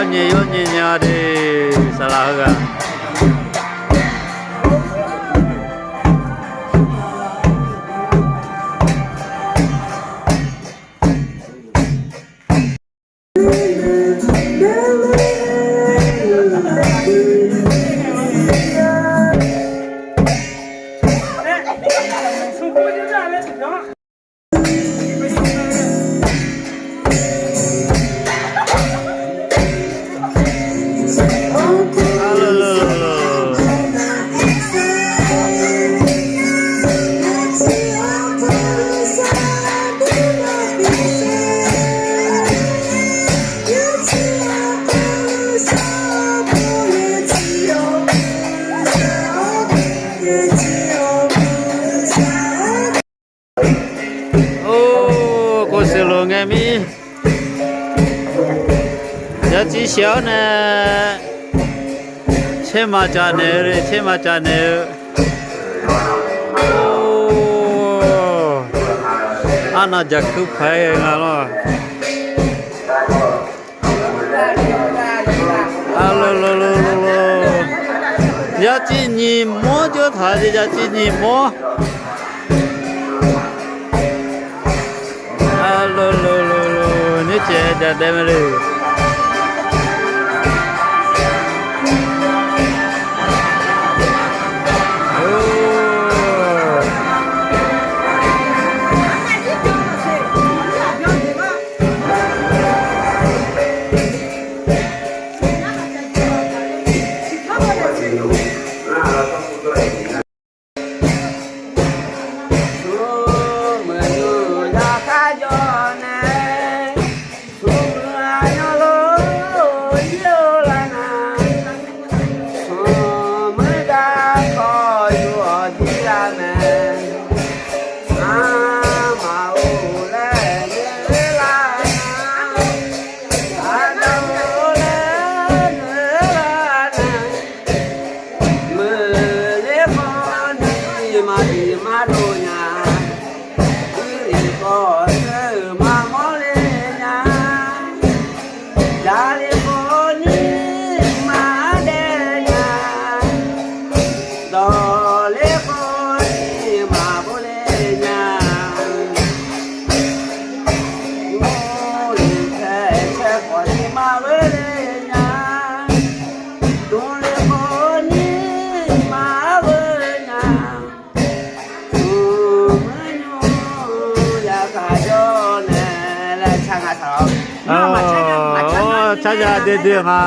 Nyi yawˇ nyi nyi a de, saˍ laꞈ hui g'a. Oˇ, k'o suhˍ loˍ ngeh miˇ. Yaˇ ciˇ shehˍ aˉ neh, chehˇ ma ca nehˬ ve, chehˇ ma ca nehˬ ve. Oˇ, aˉ na jaˬ hkuiˉ hpaˍ e ngaˬ laˇ. A lo lo lo lo lo. Yaˇ ciˇ nyi mawˇ cawˇ htaꞈ ce, yaˇ ciˇ nyi mawˇ. A lo lo lo lo. Nyiˇ cehˬ jaˬ deh ve le. Chaˇ yaˇ de de ma.